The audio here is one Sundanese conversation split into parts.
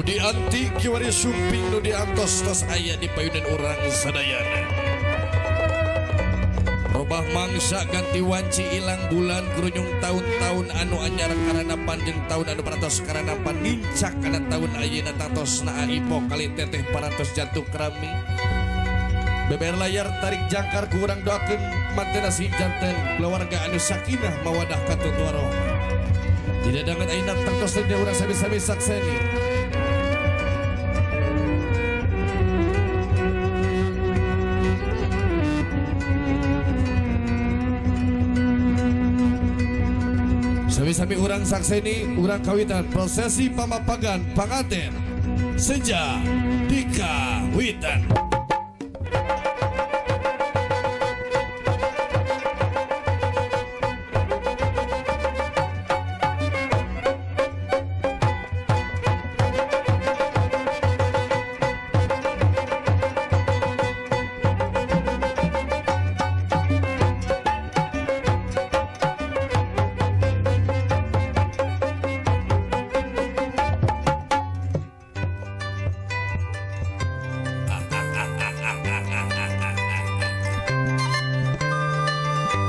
Dianti kiwari sumping nu diantos tos aya di payunan urang sadayana. Robah mangsa ganti wanci ilang bulan kurunyung tahun-tahun anu anyar karana panjang tahun anu parantos karana panincak kana tahun ayeuna tatosna Ipok kali teteh parantos jatuh kerami. Beber layar tarik jangkar ku urang doakeun mantena si janten keluarga anu sakinah mawadah katut warohmah. Tidak dangan ayeuna tangtos teh urang sami-sami sakseni. Sami-sami urang sakseni urang kawitan prosesi pamapagan panganten senja di kawitan.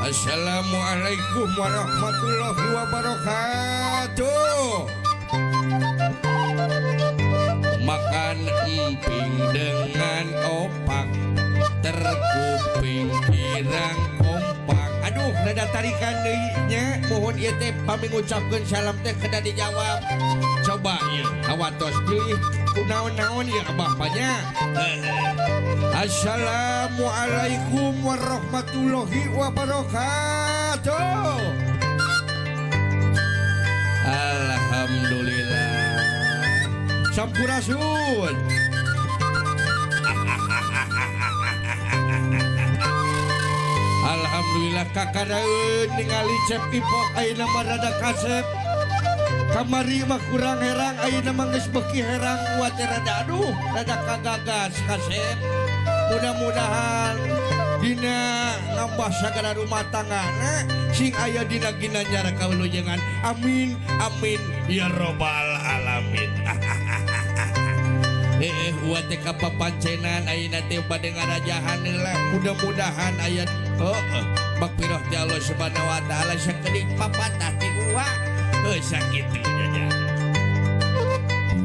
Assalamualaikum warahmatullahi wabarakatuh. Makan emping dengan opak, terkuping kirang kompak. Aduh, rada tarikan deui nya. Mohon ieu teh pami ngucapkeun salam teh kedah dijawab. Coba ieu hawatos deui kunaon-naon ieu abah banyak. Assalamualaikum warahmatullahi wabarakatuh. Alhamdulillah. Sampurasun. Alhamdulillah kakaraeun ningali Cep Ipok ayeuna mah rada kasep. Kamari mah kurang herang ayeuna mah geus beuki herang uat teh rada aduh rada kagagas kasep. Mudah-mudahan dina nambah sagala rumah tanggana sing aya dina ginanjar kawilujengan. Amin amin ya robbal alamin. Uat teh kapapancenan ayeuna teh bade ngarajahan heula. Mudah-mudahan aya heueuh magfirah ti Allah Subhanahu wa taala sakedik papatah ti uwa. Heuh sakitu jajan.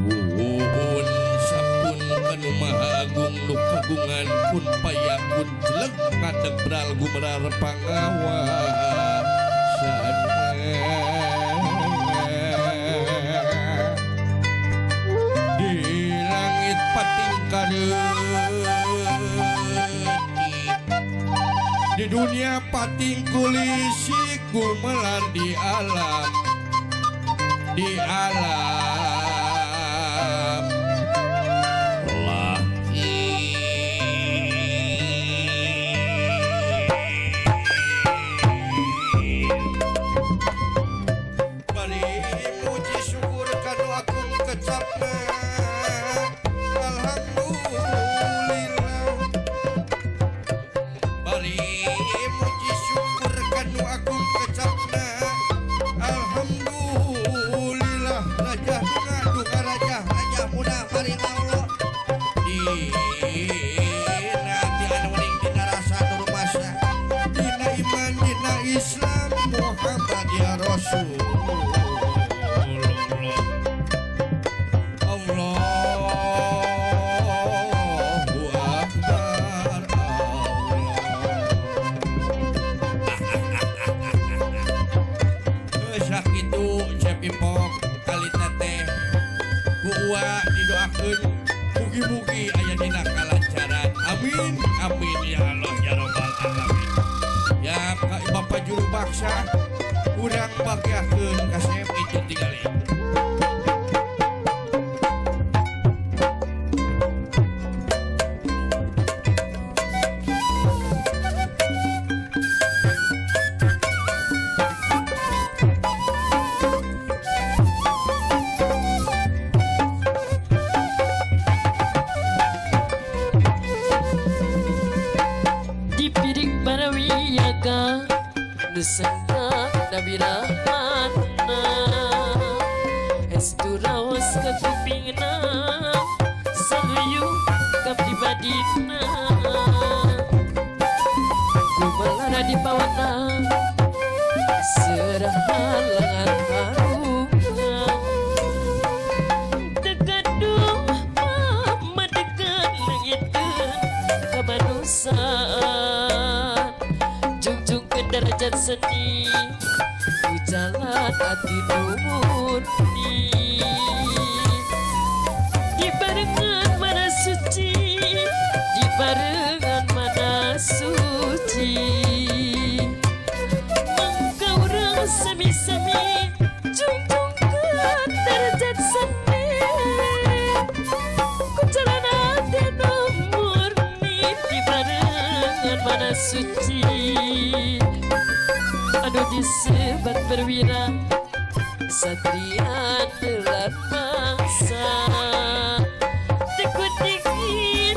Nuhun sapun kanu Maha Agung nu kagungan kun payakun jelek ngadeg bral gumerar pangawasan. Di langit pating kareutik, di dunia pating kulisi gumelar di alam, di alam laki. Bari muji syukur kanu agung kecapna. Alhamdulillah. Bari muji syukur kanu agung kecapna. Alhamdulillah. Raja dunga dunga raja raja muda mari Allah. Dina ti anu wening dina rasa nu rumasa. Dina iman dina Islam Muhammad ya Rasulullah. Allahu Akbar Allah. Sakitu Cep Ipok kali teteh ku uwa didoakeun mugi-mugi aya dina kalancaran. Amin amin ya Allah ya robbal alamin. Ya ka Bapak juru baksa urang bagiakeun kasep itu tingali. Dipirik barawiyaga nusanta Nabi Rahmana Estu raos Alus ke kupingna saluyu ka pribadina kumalara di pawana serah halangan haruna tegaduh pamadegan leungiteun kamanusan jungjung ke derajat seni ku jalan ati nu murni dibarengan mana suci dibarengan mana suci mangka urang sami-sami jungjungkeun derajat seni ku jalan ati nu murni dibarengan mana suci anu disebat perwira satria telat bangsa tekut dingin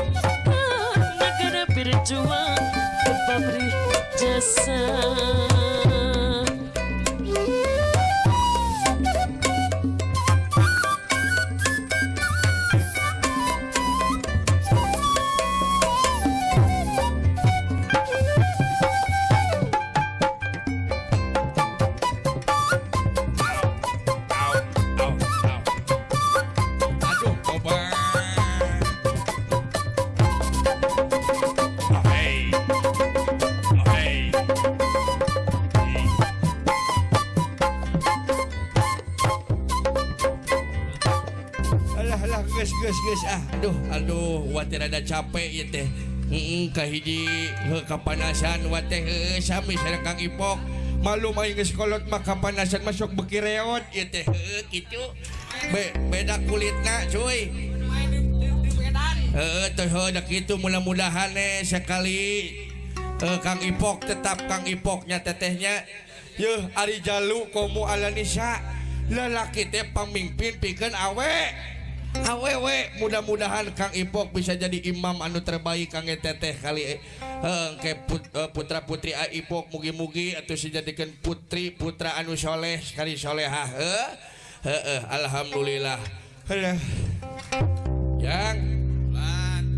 negara berjuang berpamrih jasa. Au, au, au. Aduh, tobat. Oh, hey. Oh, hey. Hey. Alah, alah, geus, geus, geus, ah. Aduh, aduh, wa teh rada capek ieu teh. Heeh, kahiji heuh kapanasan wa teh heuh sami sareng Kang Ipok. Malum aing geus kolot mah kapanasan masuk beuki reot ieu teh heuh kitu. Beda kulitna cuy. Heeh, teh heuh da kitu mudah-mudahan sekali Kang Ipok tetap Kang Ipoknya tetehnya. Yeuh ari jalu komo ala nisa. Lalaki teh pamimpin pikeun awe. Awewe mudah-mudahan Kang Ipok bisa jadi imam anu terbaik kangge teteh kali ke putra putri A Ipok mugi-mugi atuh dijadikeun putri putra anu soleh sekali solehah heuh heuh alhamdulillah. Halah. Yang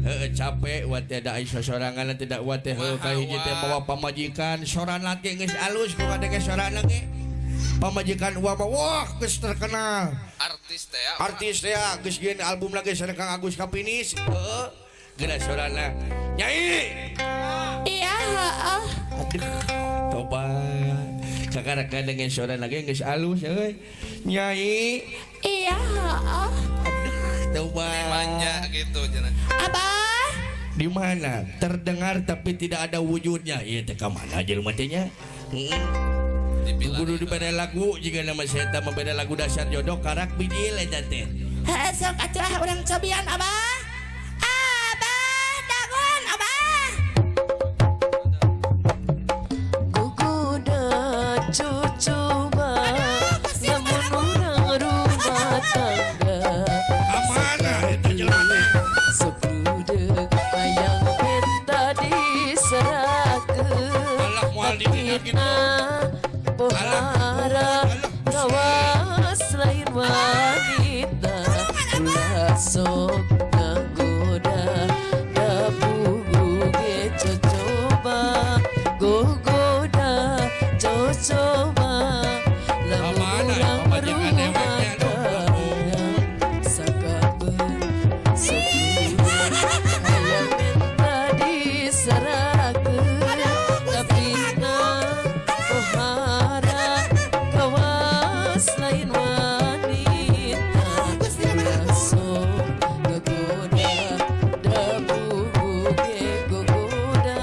heuh capek wa teh da ai sosorangan tidak wa teh heuh kahiji teh mawa pamajikan sorana ge geus alus ku kadenge sorana ge. Pamajikan uwa mah wah geus terkenal. Artis teh ya. Artis teh ya, geus gieun album lagi sareng Kang Agus Kapinis. Heeh. Geura sorana. Nyai. Iya, heeh. Aduh, tobat. Kakara kadenge sorana lagi geus alus euy. Nyai. Iya, heeh. Aduh, tobat. Manja gitu cenah. Abah, Di mana? Terdengar tapi tidak ada wujudnya. Ieu teh ka mana jelema teh nya? Heeh. Kudu dibere lagu jika nama saya membere lagu dasar jodoh karak bijil eta teh. Heeh, sok atuh ah urang cobian Abah. Abah, dagoan Abah. Guguda cucuba lamun urang rumah tangga Ka mana eta jelema teh? Sok rudeg hayang minta diserahkeun. Alah, moal di dinya kitu. Pohara kawas lain wanita ulah sok ngagoda da puguh ge cocoba gogoda cocoba lamun Kamana urang pamajikan rumah deweknya, aduh. tangga sakabeung sok rudeg hayang minta diserahkeun tapi na pohara kawas lain wanita ulah sok ngagoda da puguh ge gogoda.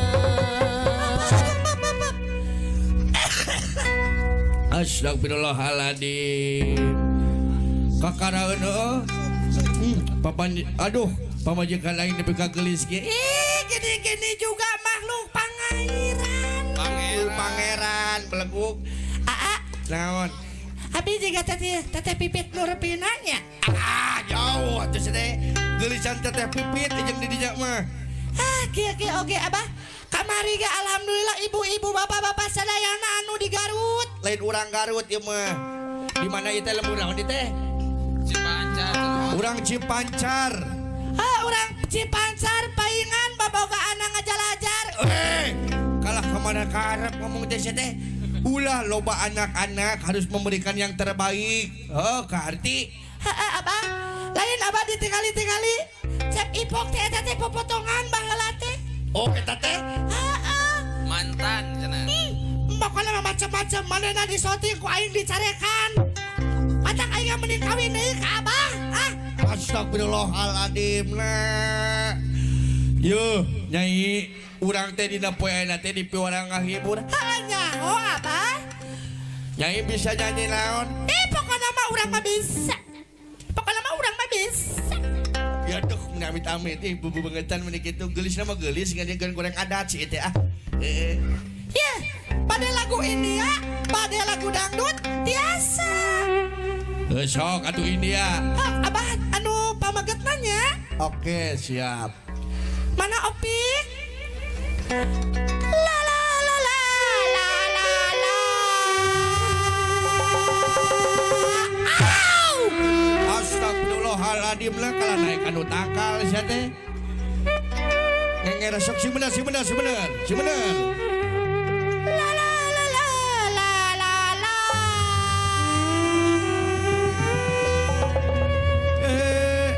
Astagfirullahaladzim. Kakaraeun heuh. Papan aduh, pamajikan aing nepi ka geulis kieu. Ih, gini-gini juga makhluk pangairan. Pangeran. Pangeran beleguk. Aa, Naon? abi juga teteh teteh Pipit Nurpina nya. Ah, jauh atuh teh. Geulisan teteh Pipit jeung di dinya mah. Ah, kieu kieu oge Abah. Kamari ge alhamdulillah ibu-ibu bapak-bapak sadayana anu di Garut. Lain urang Garut ieu mah. Di mana ieu teh lembur naon ieu teh? Cipancar. Urang Cipancar. Ah, urang Cipancar paingan baboga anak ngajalajar. Eh, kalah kemana karep ngomong teh sia teh. Ulah loba anak-anak harus memberikan yang terbaik. Oh, kaharti. Heeh, abah. Lain abah ditingali-tingali. Cek Ipok teh eta teh popotongan baheula teh. Oh, eta teh. Heeh. Mantan cenah. Pokoknya mah macem-macem manehna disoting ku aing dicarekan. Matak aing mending kawin deui ka abah. Ah, Astagfirullahaladzim nah. Yo, Nyai, urang teh dina poe ayeuna teh dipiwarang ngahibur. Heeh nyaho abah. Nyai bisa nyanyi naon? Eh, pokoknya mah urang mah bisa. Pokoknya mah urang mah bisa. Ya duh, mun amit-amit ih bubu bangetan mun kitu geulis mah geulis ngan goreng adat sih teh ah. Heeh. Ya, pada lagu India, pada lagu dangdut, biasa. Sok atuh India. Ah, abah anu pameget nanya. Oke, siap. Mana Opik? La la la la la la la. Au! Astagfirullahaladzim lah kalah naik anu tangkal sia teh. Ngenger sok sing bener sing bener sing bener sing bener. La la la la la la la. Eh,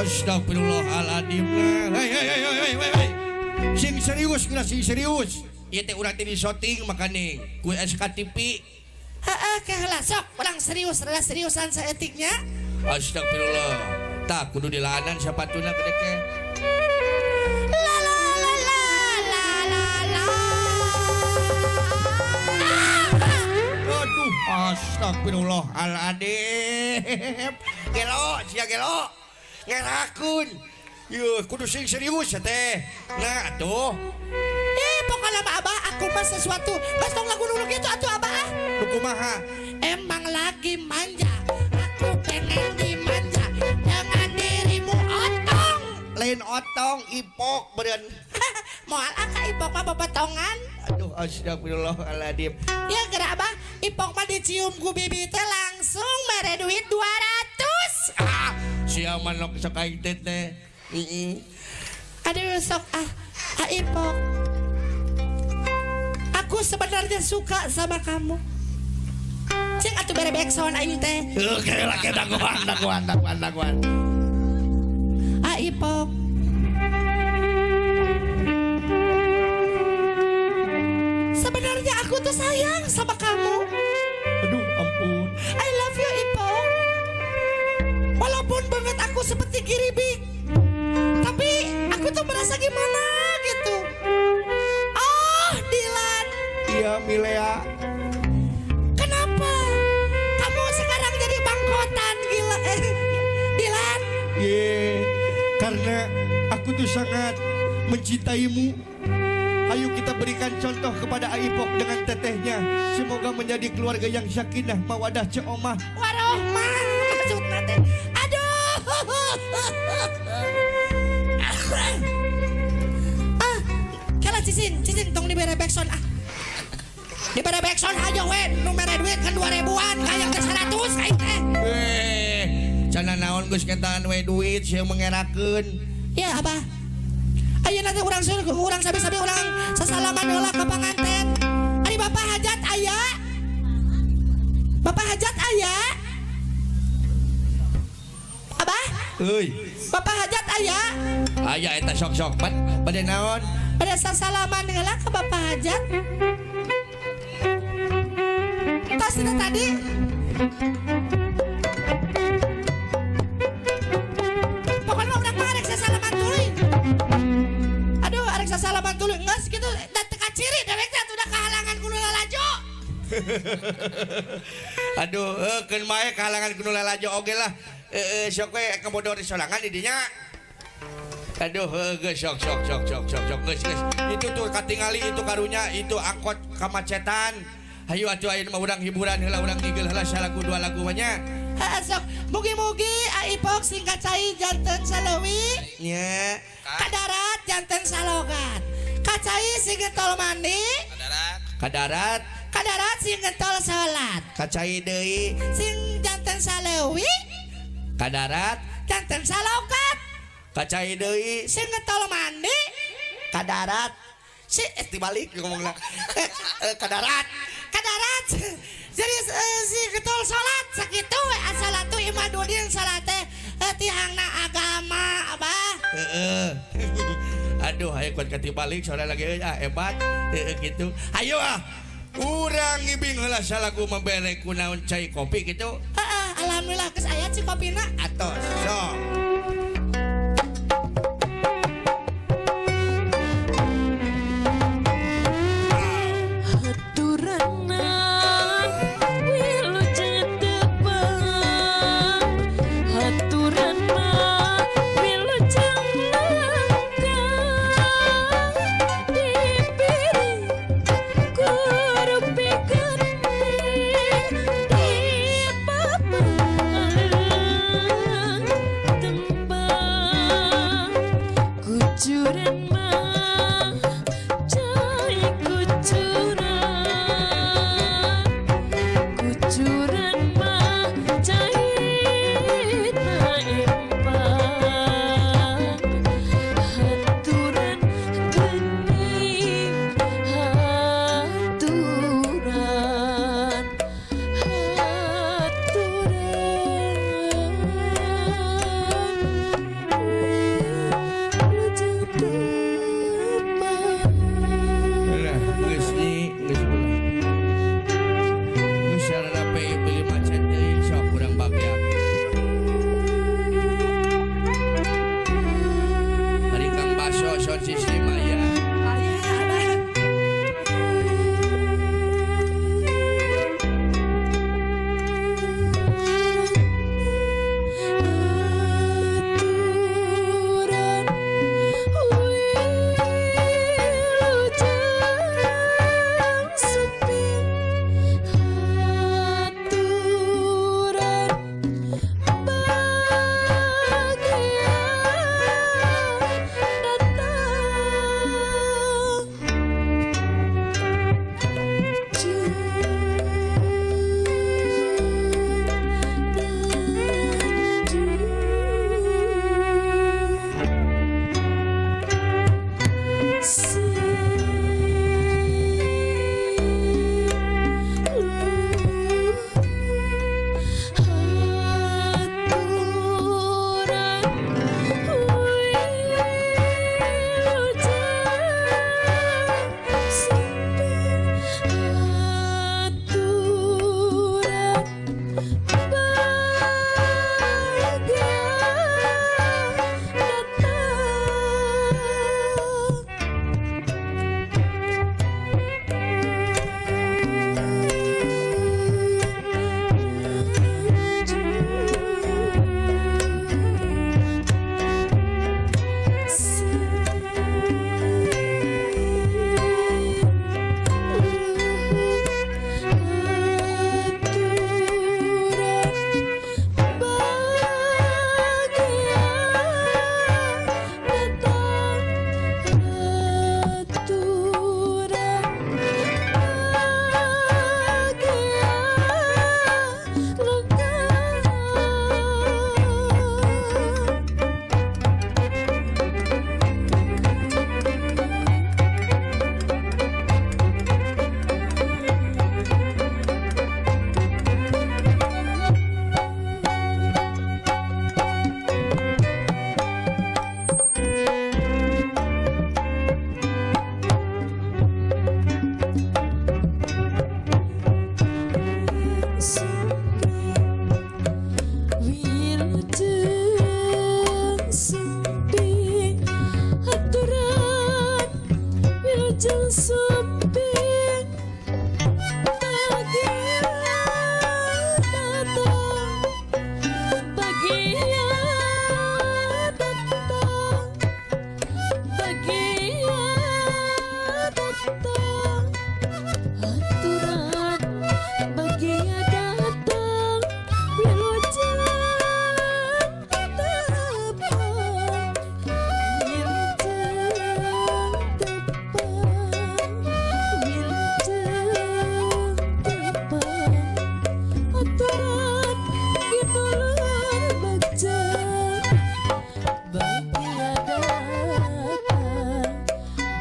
astagfirullahaladzim lah. Hei hei hei hei hei hei. Sing serius geus sing serius. Ieu teh urang teh disoting makane ku SKTV. Heeh, keheula sok urang serius, rada seriusan saeutiknya. Astagfirullah. Tak kudu dilaanan sapatuna gede ke. La la la la la la la. Aduh, astagfirullahaladzim. Gelo, sia gelo. Ngerakeun. Yuh, kudu sing serius ya teh. Nah, atuh. Eh, pokoknya mah abah aku mah sesuatu. Geus tong lagu dulu gitu atuh abah ah. Nu kumaha? Emang lagi manja, aku pengen dimanja dengan dirimu otong. Lain otong, ipok beureun. Moal ah ka Ipok mah popotongan. Aduh, astagfirullahaladzim. Ya gerak abah, Ipok mah dicium ku bibi teh langsung mere duit 200. Ah, sia manok sok aing teh teh. Heeh. Aduh sok ah, ah Ipok. Aku sebenarnya suka sama kamu. Cing atuh bere backsound aing teh. Oke lah, kita dagoan, dagoan, dagoan, dagoan. Ah Ipok. Sebenarnya aku tuh sayang sama kamu. Aduh, ampun. I love you Ipok. Walaupun banget aku seperti giribik, tapi aku tuh merasa gimana gitu. Oh, Dilan, Iya, Milea. kenapa kamu sekarang jadi bangkotan gila? Dilan, Ye, karena aku tuh sangat mencintaimu. Ayo kita berikan contoh kepada Aipok dengan tetehnya. Semoga menjadi keluarga yang sakinah, mawadah ceomah. Warohmah maksudna teh. Aduh. Ah, kala cicing, cicing tong dibere backsound ah. Dibere backsound aja we, nu mere duit kan 2000-an, kayang teh 100 aing teh. Eh, cana naon geus kentaan we duit sia mengerakeun. Ya, Abah. Ayeuna teh urang suruh urang sabi-sabi urang sasalaman heula ka panganten. Ari Bapak hajat aya? Bapak hajat aya? Abah? Euy, Bapak hajat aya? aya eta sok-sok bad bade naon? Pada sasalaman heula ka Bapak hajat. Tas itu tadi. Pokoknya urang mah arek sasalaman tuluy. Aduh, arek sasalaman tuluy geus kitu da teu kaciri dewek teh atuh da kahalangan kudu lalajo. Aduh, keun mae kahalangan kudu lalajo oge lah. Sok we kebodor di sorangan di dinya. Aduh, geus sok sok sok sok sok sok geus geus. Itu tuh katingali itu karunya itu angkot kamacetan. Hayu atuh ayeuna mah urang hiburan heula urang ngigel heula salagu dua lagu mah nya. Heeh sok, mugi-mugi Aipok sing kacai janten saleuwi, Nya. kadarat janten salogan. Kacai sing getol mandi, Kadarat. Kadarat, kadarat sing getol salat. kacai deui, Sing janten saleuwi, kadarat. Janten salokat. Ka cai deui. Sing getol mandi. Ka darat. Si dibalik ngomongna. Ka darat. Ka darat. Jadi si getol salat sakitu we asalatu imadudin salat teh tiangna agama, Abah. Heeh. Aduh, ayo kuat katibalik soalnya lagi euy, ah hebat. Heeh gitu. Ayo ah. Urang ngibing heula salagu mabere kunaon cai kopi gitu. Heeh, alhamdulillah geus aya ci kopina. Atos sok. Haturana wilujeng tepang, haturana wilujeng nangkang, dipilih kurupi geuning di papaang.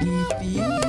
Di pinggir.